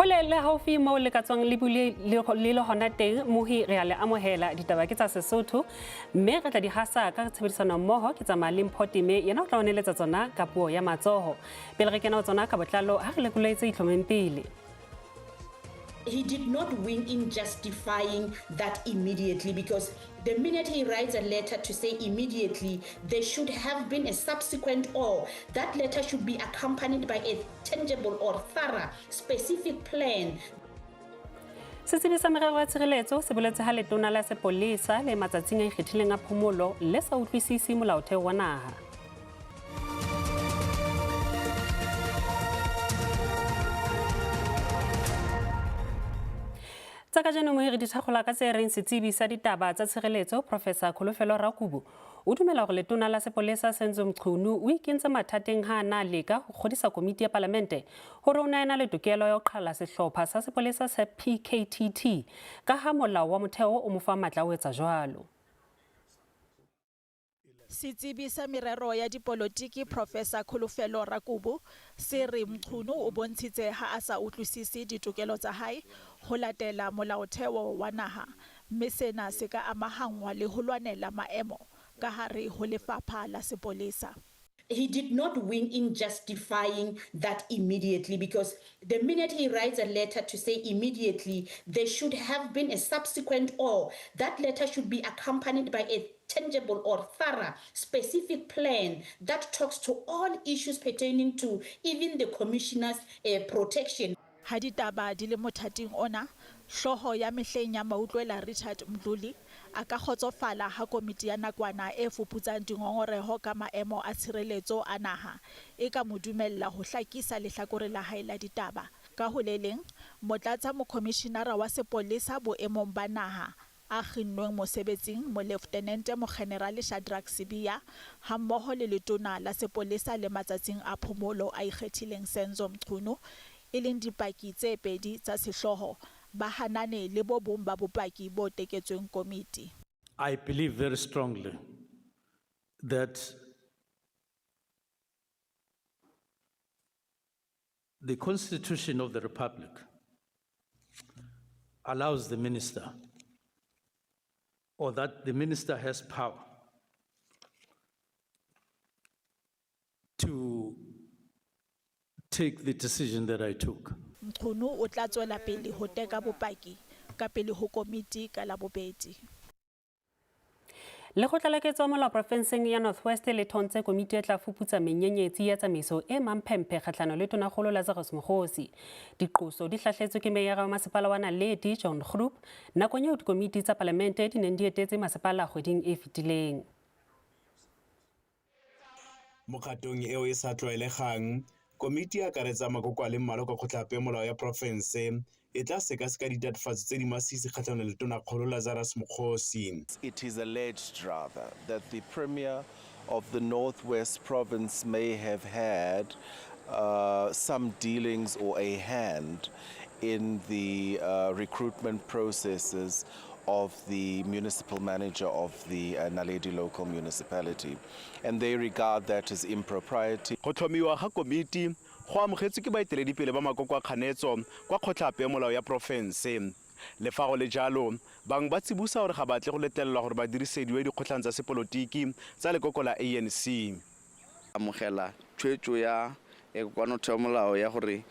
Hole le haufi moo le ka tswang le bule le le hona teng, mohi re a le amohela. Ditaba ke tsa Sesotho mme re tla di hasa ka tshebedisano mmoho. Ke tsamaya le Mpho Time, yena o tla o neletsa tsona ka puo ya matsoho. Pele re kena ho tsona ka botlalo, ha re lekole tse itlhomeng pele. He did not win in justifying that immediately, because the minute he writes a letter to say immediately, there should have been a subsequent, or that letter should be accompanied by a tangible or thorough specific plan. Setsebi sa merero ya tshireletso se boletse ha letona la sepolesa le matsatsing a ikgethileng a phomolo le sa utlwisisi molaotheo wa naha. Tsa kajeno mohiri di thakgola ka tse reng setsebi sa ditaba tsa tshireletso Professor Kholofelo Rakubu o dumela hore letona la sepolesa Senzo Mchunu o ikentse mathateng ha a na leka ho kgodisa komiti ya palamente hore o ne a ena le tokelo ya ho qhala sehlopha sa sepolesa sa PKTT ka ha molao wa motheo o mo fa matla a ho etsa jwalo. Setsebi sa merero ya dipolotiki Professor Kholofelo Rakubu se re Mchunu o bontshitse ha a sa utlwisise ditokelo tsa hae ho latela molaotheo wa naha mme sena se ka amahanngwa le ho lwanela maemo ka hare ho lefapha la sepolesa. He did not win in justifying that immediately, because the minute he writes a letter to say immediately, there should have been a subsequent, or that letter should be accompanied by a tangible or thorough specific plan that talks to all issues pertaining to even the commissioner's protection. Ha ditaba di le mothating ona, hlooho ya mehleng ya mautlwela Richard Mdluli a ka kgotsofala ha komiti ya nakwana e fuputsang dingongoreho ka maemo a tshireletso a naha e ka mo dumella ho hlakisa lehlakore la hae la ditaba. Ka ho le leng, motlatsa mokhomishenara wa sepolesa boemong ba naha a kginnweng mosebetsing Moleftenente Mokgenerale Shadrack Sibiya hammoho le letona la sepolesa le matsatsing a phomolo a ikgethileng Senzo Mchunu e leng dipaki tse pedi tsa sehlooho ba hanane le bo bong ba bopaki bo teketsweng komiti. I believe very strongly that the Constitution of the Republic allows the minister, or that the minister has power to take the decision that I took. Mchunu o tla tswela pele ho teka bopaki ka pele ho komiti ka Labobedi. Lekgotla la ketso molao profenseng ya North West le thontse komiti e tla fuputsa menyenyetsi ya tsamaiso e mamphemphe kgahlano le tonakgolo Lazarus Mokgosi. Diqoso di hlahletswe ke meyara wa masepala wa Naledi John Groep nakong eo dikomiti tsa palamente di neng di etetse masepala kgweding e fetileng. Mo kgatong eo e sa tlwaelegang, komiti e akaretsa makoko a le mmalwa kwa kgotlapeomolao ya porofense e tla sekaseka ditatofatso tse di masisi kgatlhanong le tonakgolo Lazarus Mokgosi. It is alleged, rather, that the Premier of the Northwest Province may have had some dealings or a hand in the recruitment processes of the municipal manager of the Naledi local municipality, and they regard that as impropriety. Go tlhomiwa ga komiti go amogetswe ke baeteledipele ba makoko a kganetso kwa kgotlapeomolao ya porofense. Le fa go le jalo, bangwe ba tsibosa gore ga batle go letlelelwa gore ba dirisediwe dikgotlhang tsa sepolotiki tsa lekoko la ANC. Amogela tshwetso ya kokoanotheo molao ya gore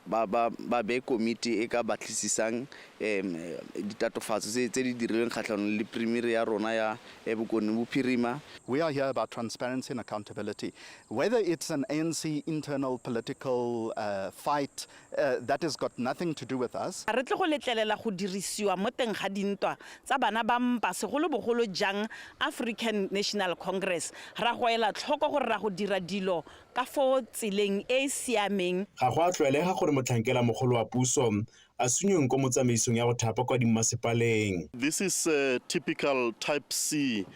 ba be komiti e ka batlisisang ditatofatso tse di dirilweng kgatlhanong le premier ya rona ya Bokone Bophirima. We are here about transparency and accountability. Whether it's an ANC internal political fight, that has got nothing to do with us. Re tle go letlelela go dirisiwa mo teng ga dintwa tsa bana ba mpa, segolobogolo jang African National Congress. Ra go ela tlhoko gore ra go dira dilo ka fo tseleng e e siameng. Ga go a tlwaelega gore motlhankela mogolo wa puso a sunyeng ko mo tsamaisong ya go thapa kwa dimmasepaleng. This is a typical type C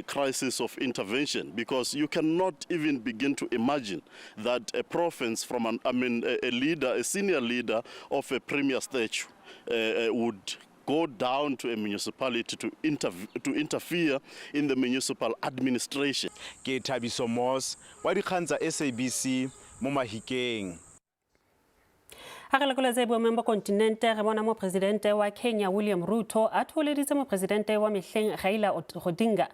crisis of intervention, because you cannot even begin to imagine that a province from an, I mean, a leader, a senior leader of a premier statue would go down to a municipality to interfere in the municipal administration. Ke Thabiso Moss wa dikgang tsa SABC mo Mahikeng. Ha re lekola tse boemong ba kontinente, re bona mopresidente wa Kenya William Ruto a thoholeditse mopresidente wa mehleng Raila Odinga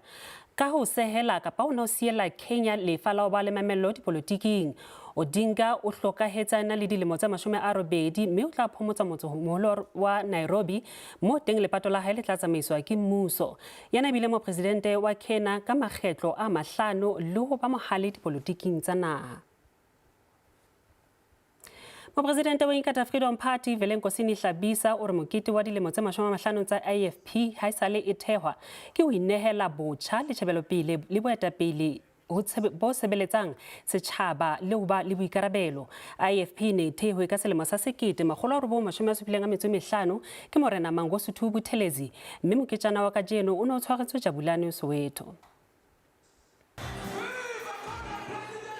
ka ho sehela kapa o ne o siela Kenya lefa la ho ba le mamello dipolotiking. Odinga o hlokahetse a na le dilemo tse 80 mme o tla phomotsa motsemoholo wa Nairobi moo teng lepato la hae le tla tsamaiswa ke mmuso. Yena ebile mopresidente wa Kenya ka makgetlo a mahlano le ho ba mohale dipolotiking tsa naha. Mopresidente wa Inkatha Freedom Party Velenkosini Hlabisa o re mokete wa dilemo tse 50 tsa IFP haesale e thehwa ke ho inehela botjha le tjhebelopele le boetapele bo sebeletsang setjhaba le ho ba le boikarabelo. IFP e ne e thehwe ka selemo sa 1975 ke Morena Mangosuthu Buthelezi mme moketjana wa kajeno o ne o tshwaretswe Jabulani Soweto.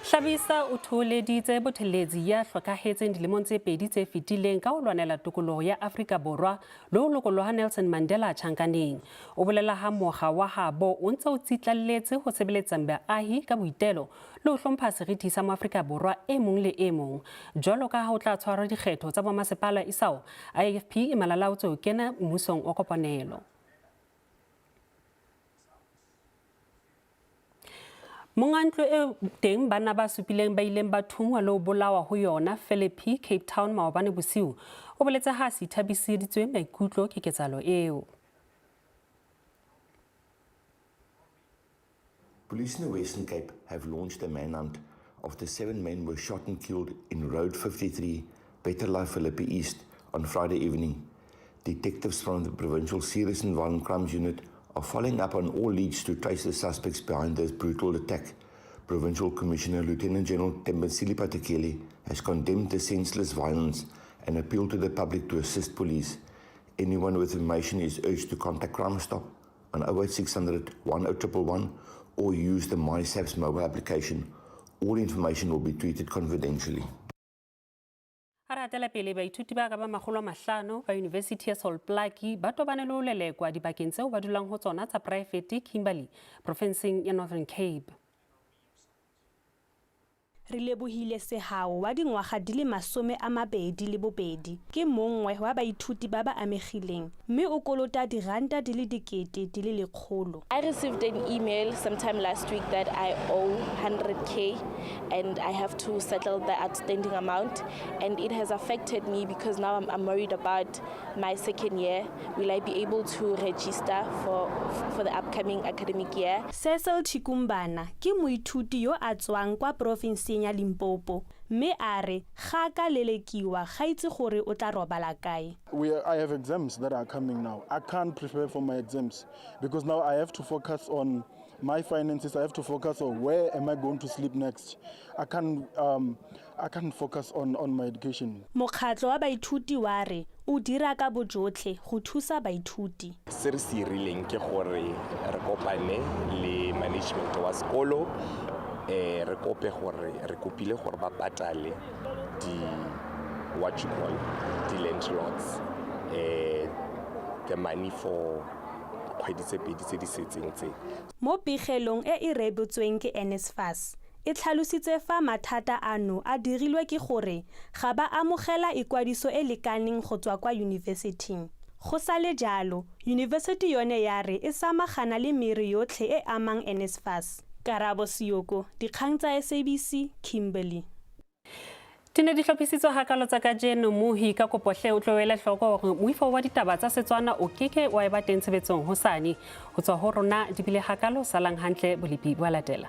Hlabisa o thoholeditse Buthelezi ya hlokahetseng dilemong tse pedi tse fetileng ka ho lwanela tokoloho ya Afrika Borwa le ho lokollwa ha Nelson Mandela tjhankaneng. O bolela ha mokga wa habo o ntse o tsitlalletse ho sebeletsa baahi ka boitelo le ho hlompha seriti sa Moafrika Borwa e mong le e mong. Jwalo ka ha ho tla tshwarwa dikgetho tsa bomasepala isao, IFP e malalaotswe ho kena mmusong wa kopanelo. Monga ntlo e teng banna ba supileng ba ileng ba thunngwa le ho bolawa ho yona Philippi, Cape Town maobane bosiu, o boletse ha a se ithabiseditswe maikutlo ke ketsahalo eo. Police in the Western Cape have launched a manhunt after 7 men were shot and killed in Road 53, Better Life Philippi East, on Friday evening. Detectives from the Provincial Serious and Violent Crimes Unit are following up on all leads to trace the suspects behind this brutal attack. Provincial Commissioner Lieutenant General Thembisile Patekile has condemned the senseless violence and appealed to the public to assist police. Anyone with information is urged to contact Crime Stop on 08600 10111 or use the MySAPS mobile application. All information will be treated confidentially. Ha re hatela pele, baithuti ba ka ba 500 ba University ya Sol Plaatje ba tobane le ho lelekwa dibakeng tseo ba dulang ho tsona tsa poraefete Kimberley, profenseng ya Northern Cape. Re lebohile Sehao wa dingwaga di le 22 ke mongwe wa baithuti ba ba amegileng mme o kolota diranta di le 100,000. I received an email sometime last week that I owe 100K and I have to settle the outstanding amount, and it has affected me because now I'm worried about my second year. Will I be able to register for the upcoming academic year? Cecil Chikumbana ke moithuti yo a tswang kwa porofenseng ya Limpopo mme a re ga ka lelekiwa ga itse gore o tla robala kae. I have exams that are coming now. I can't prepare for my exams because now I have to focus on my finances. I have to focus on where am I going to sleep next. I can't focus on my education. Mokgatlo wa baithuti wa re o dira ka bojotlhe go thusa baithuti. Se re se dirileng ke gore re kopane le management wa sekolo, re kope gore re kopile gore ba patale di what you call di landlords the money for kgwedi tse pedi tse di setseng tse. Mo pegelong e e rebotsweng ke NSFAS, e tlhalositse fa mathata ano a dirilwe ke gore ga ba amogela ikwadiso e lekaneng go tswa kwa yunibesithing. Go sale jalo, yunibesithi yone ya re e samagana le mere yotlhe e amang NSFAS. Karabo Siyoko, Dikgang tsa SABC, Kimberley. Di ne di hlophisitswe hakalo tsa kajeno. Mohi ka kopo hle o tlohele hloko hore moifo wa ditaba tsa Setswana o keke wa eba teng tshebetsong hosane. Ho tswa ho rona di bile hakalo, salang hantle, bolepi bo a latela.